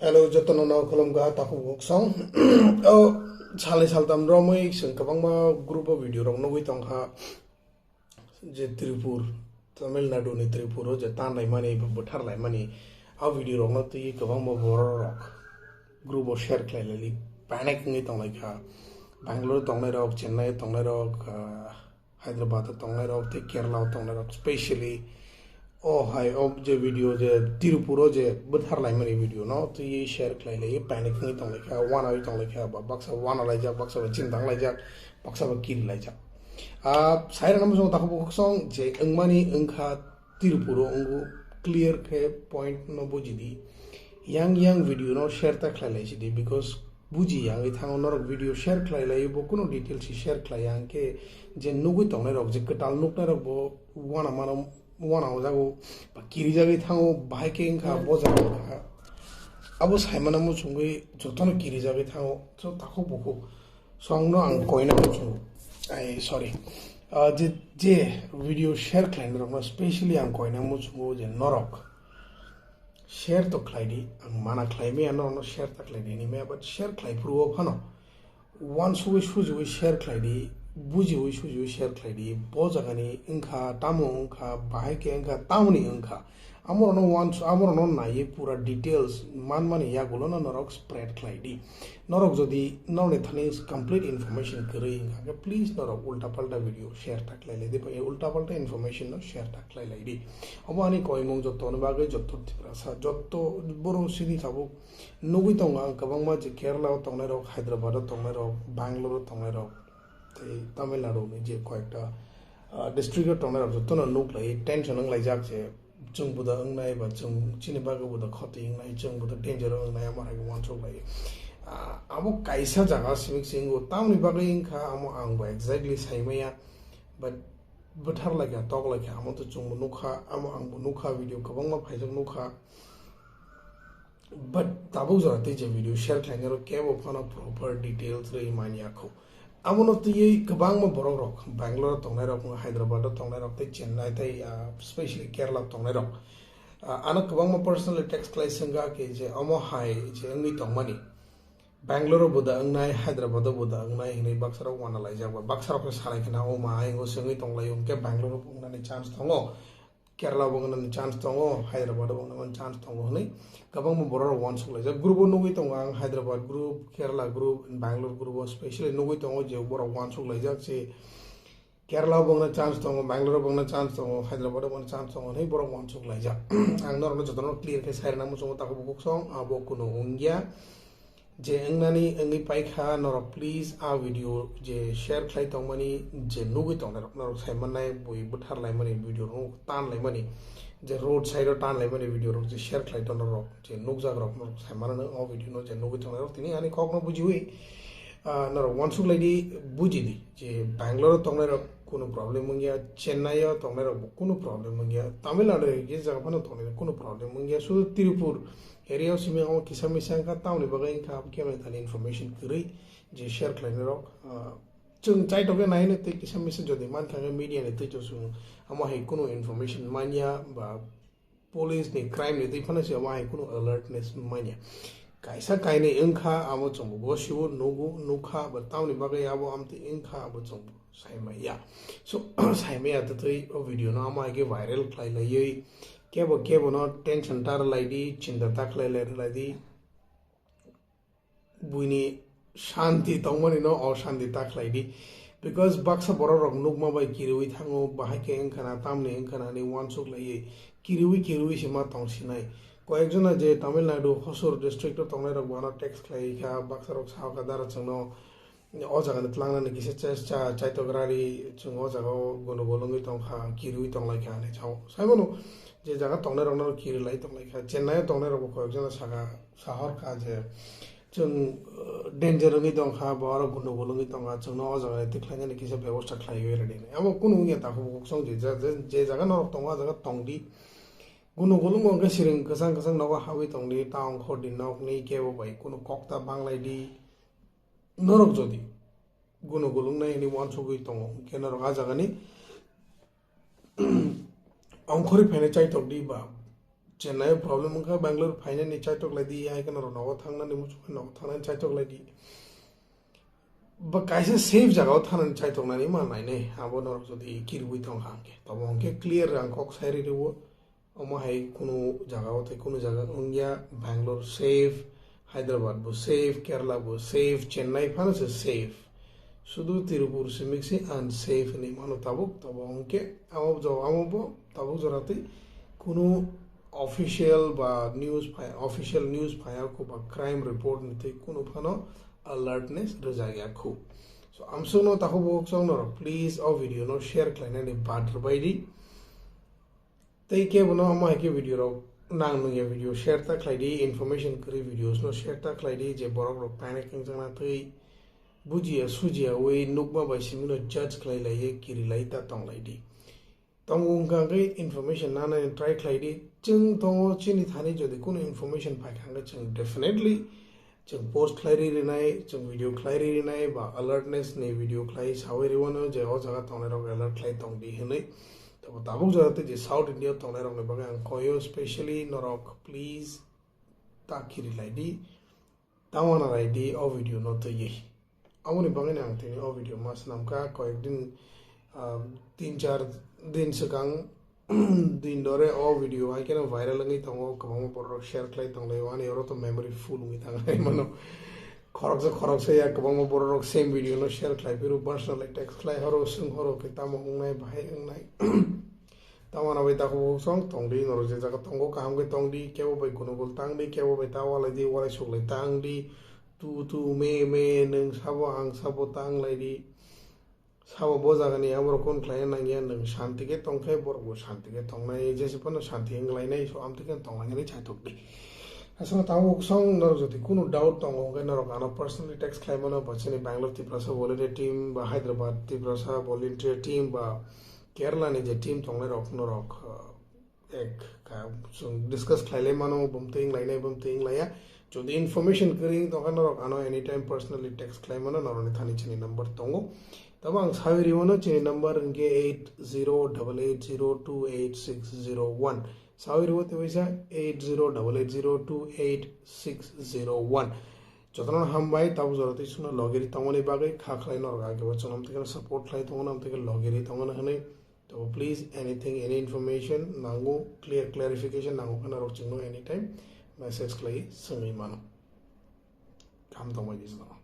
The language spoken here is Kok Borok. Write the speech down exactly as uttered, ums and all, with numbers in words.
Hello, jotono no khulumkha, takhuk bukhuk song. O, salni saltam romwi chwng kwbangma group o video rok nugwi tongkha, je Tripur, Tamil Nadu ni Tripur o je tan laimani, bwthar laimani, a video rokno twi kwbangma borok rok group o share khlai laili, panic wngwi tonglaikha. Bangalore tongnai rok, Chennai tongnai rok, ah, Hyderabad o tongnai rok tei Kerala o tongnai rok, specially o hai o je video je Tirupur o je bwthar laimani video no twi share khlai lai, panic wngwi tonglaikha, wanawi tonglaikha, ba baksa wana laijak, baksa ba chindang laijak, baksa ba kiri laijak. Ah, sai rwna muchungo takhuk bukhuk song je wngmani wngkha Tirupur o wngo, clear khe point no bujidi. Yang yang video no share ta khlai lai sidi, because buji yangwi thango norok video share khlai lai bo kuno details si share khlai ya, hwnkhe je nugwi tongnai rok, je kwtal nuknai rok bo wana mano, wana o jago ba kiri jagwi thango, bahai khe wngkha bo jaga wngkha. Abo saimano muchungwi jotono kiri jagwi thango, so takhuk bukhuk songno ang koina muchungo. Ai, sorry. Ah, je, je video share khlainai rokno specially ang koina muchungo je norok share to khlai di, ang mana khlai maya norokno share ta khlai di hinwi maya, but share khlai phuru o phano wansugwi sujiwi share khlai di, bujiwi sujiwi share khlai di, bo jagani wngkha, tamo wngkha, bahai khe wngkha, tamoni wngkha. Amorokno wans-, amorokno naiwi pura details manmani yagulono norok spread khlai di. Norok jodi norokni thani complete information kwrwi wngkha khe, please norok ulta palta video share ta khlai lai di, ba ulta palta information no share ta khlai lai di. Obo ani koimung jottoni bagwi jotto Tiprasa, jotto borok sini tabuk nugwi tongo ang kwbangma je Kerala o tongnai rok, Hyderabad o tongnai rok, Bangalore o tongnai rok, tei Tamil Nadu ni je koyekta, ah, district o tongnai rok jotono nuk lai, tension wng laijak je chwng buda wngnai ba chwng chini bagwi buda khoti wngnai, chwng buda danger wngnai, amo hai uansuk lai. Ah, abo kaisa jaga simi se wngo, tamoni bagwi wngkha amo ang bo exactly sai maya, but bwthar laikha, tok laikha, amo to chwngbo nukha, amo ang bo nukha, video kwbangma phaijak nukha. But tabuk jora tei je video share khlainai rok kebo phano proper details rwi manya kho. Abono twiwi kwbangma borok rok, Bangalore o tongnai rok, Hyderabad o tongnai rok, tei Chennai, tei, ah, specially Kerala o tongnai rok. Ah, ano kwbangma personally text khlai swngga khe je omo hai je wngwi tongmani. Bangalore o buda wngnai, Hyderabad o buda wngnai hinwi baksa rok wana laijak ba baksa rok khe salai khna, o ma ayang o se wngwi tong lai, hwnkhe Bangalore o wngnani chance tongo. Kerala bo wngnani chance tongo, Hyderabad bo wngnani chance tongo hwnwi kwbangma borok rok uansuk laijak. Group o nugwi tongo ang, Hyderabad group, Kerala group, Bangalore group o specially nugwi tongo je borok uansuk laijak se Kerala bo wngna chance tongo, Bangalore bo wngna chance tongo, Hyderabad bo wngna chance tongo hwnwi borok uansuk laijak. Ang norokno jotono clear khe sai rwna muchungo takhuk bukhuk song, abo kuno wngya. Je wngnani wngwi paikha norok, please a video je share khlai tongmani, je nugwi tongnai rok, norok sai mannai bui bwthar laimani video rok tan laimani, je road side o tan laimani video rok je share khlai tong norok, je nukjak rok norok sai mano o video no je nugwi tongnai rok tini ani kok no bujiwi, ah, norok uansuk lai di, buji di je Bangalore o tongnai rok kuno problem wngya, Chennai o tongnai rok bo kuno problem wngya, Tamil Nadu o je jaga phano tongnai rok kuno problem wngya, sudu Tirupur area o simi omo kisa misa wngkha, tamoni bagwi wngkha, abo khe mani thani information kwrwi je share khlainai rok, ah, chwng chaitok khe nai hwnwi tei kisa misa jodi mankha khe media ni twi chwng amo hai kunu information manya ba police ni crime ni twi phano se amo hai kunu alertness manya. Kaisa kainwi wngkha amo chwng bo gosio nugo nukha, ba tamoni bagwi abo amtwi wngkha abo chwng bo sai maya. So, sai maya twtwi o video no amo hai khe viral khlai laiwi kebo kebo no tension ta rwlai di, chinta ta khlai lai rwlai di. Buini shanti tongmani no oshanti ta khlai di, because baksa borok rok nukma bai kiriwi thango, bahai khe wngkha na, tamni wngkha na hinwi uansuk laiwi kiriwi kiriwi se ma tong sinai. Koyek jona je Tamil Nadu Hosur district o tongnai rok bo ano text khlai kha, baksa rok sa kha dara chwngno o jaga ni twlang nani kisa cha-, cha-, chaitok rari chwng o jaga o gondogol wngwi tong kha, kiriwi tong lai kha hinwi sao. Sai mano je jaga tongnai rok no kiri lai tong lai kha, Chennai o tongnai rok bo koyek jona saka sahor kha je chwng, uh, danger wngwi tong kha, ba oro gundogol wngwi tong kha, chwngno o jaga twi khlainani kisa bebosta khlaiwi rwdi hinwi. Abo kunu wngya takhuk bukhuk song je ja-, je, je jaga norok tongo, o jaga tongdi. Gundogol wngkha hwnkhe siring kwchang kwchang nogo habwi tongdi, ta ongkhordi nokni kebo bai kunu kok ta banglai di. Norok jodi gundogol wngnai hinwi uansugwi tongo, hwnkhe norok a jagani ongkhorwi phainai chaitok di ba Chennai o problem wngkha, Bangalore phainani chaitok lai di, hai kheno norok nogo thangnani muchung nogo thangnani chaitok lai di. Ba kaisa safe jaga o thangnani chaitok nani ma nainai, abo norok jodi kiribwi tong kha hwnkhe. Tobo hwnkhe clear ang kok sai rw o, omo hai kunu jaga o tei kunu jaga wngya, Bangalore safe, Hyderabad bo safe, Kerala bo safe, Chennai phano se safe. Sudu Tirupur simi se unsafe hinwi mano tabuk, tobo hwnkhe amo jo-, amo bo tabuk jora tei kunu official ba news phai, official news phaiya kho ba crime report ni tei kunu phano alertness rwjakya kho. So, amsukno takhuk bukhuk chwng norok please o video no share khlainani bad rwbai di. Tei kebono omo hai khe video rok nang nungya video share ta khlai di, information kwrwi videos no share ta khlai di, je borok rok panic wngjakna twi bujiya sujiya wi nukma bai simi no judge khlai lai ye kiri lai ta tong lai di. Tongo wngkha hwnkhe information nana try khlai di. Chwng tongo chini thani jodi kunu information phai kha hwnkhe chwng definitely chwng post khlai ri rinai, chwng video khlai ri rinai, ba alertness ni video khlai sawi ri wano je o jaga tongnai rok alert khlai tong di hinwi. Tabo tabuk jora tei je South India tongnai rok ni bagwi ang koyo specially norok please ta khiri lai di, ta wana lai di o video no twiwi. Aboni bagwi ang tini o video ma swnam kha koyek din, ah, tin char din swkang din dore o video hai kheno viral wngwi tongo, kwbangma borok rok share khlai tong lai o, ani oro to memory full wngwi thang lai mano. Khoroksa khoroksa ya kwbangma borok rok same video no share khlai phiro personal attack khlai horo, swng horo khe tamo wngnai bahai wngnai. Tamo na bai takhuk bukhuk chwng tong di, norok je jaga tongo kaham khe tong di, kebo bai gunugul tang di, kebo bai ta walai di, walai suklai tang di, tu tu me me nwng sabo ang sabo tang lai di. Sabo bo jagani aborok kun khlaina nangya, nwng shanti khe tongkhe borokbo shanti khe tongnai, jese phano shanti wnglainai, so amtwi khe tonglainani chaitok di. Aswkno tabuk song norok jodi kunu doubt tongo hwnkhe norok ano personally text khlai mano, ba chini Bangalore Tiprasa volunteer team, ba Hyderabad Tiprasa volunteer team, ba Kerala ni je team tongnai rok norok, uh, ek ka, chwng discuss khlailai mano, bumtwi wnglainai, bumtwi wnglaia. Jodi information kwrwi wng tongkha norok ano anytime personally text khlai mano, norokni thani chini number tongo. Tamo ang sawi rwmano chini number hwnkhe eight zero double eight zero two eight six zero one. Sawi rwo tei waisa eight zero double eight zero two eight six zero one. Jotono hambai, tabuk jora tei chwngno logiri tongmani bagwi kha khlai norok agebo chwngno amtwi kheno support khlai tongo, amtwi kheno logiri tongmani hwnwi. To please, anything, any information nango, clear clarification nango khe norok chwngno anytime message khlai swngwi mano. Kaham tongbai di jotono.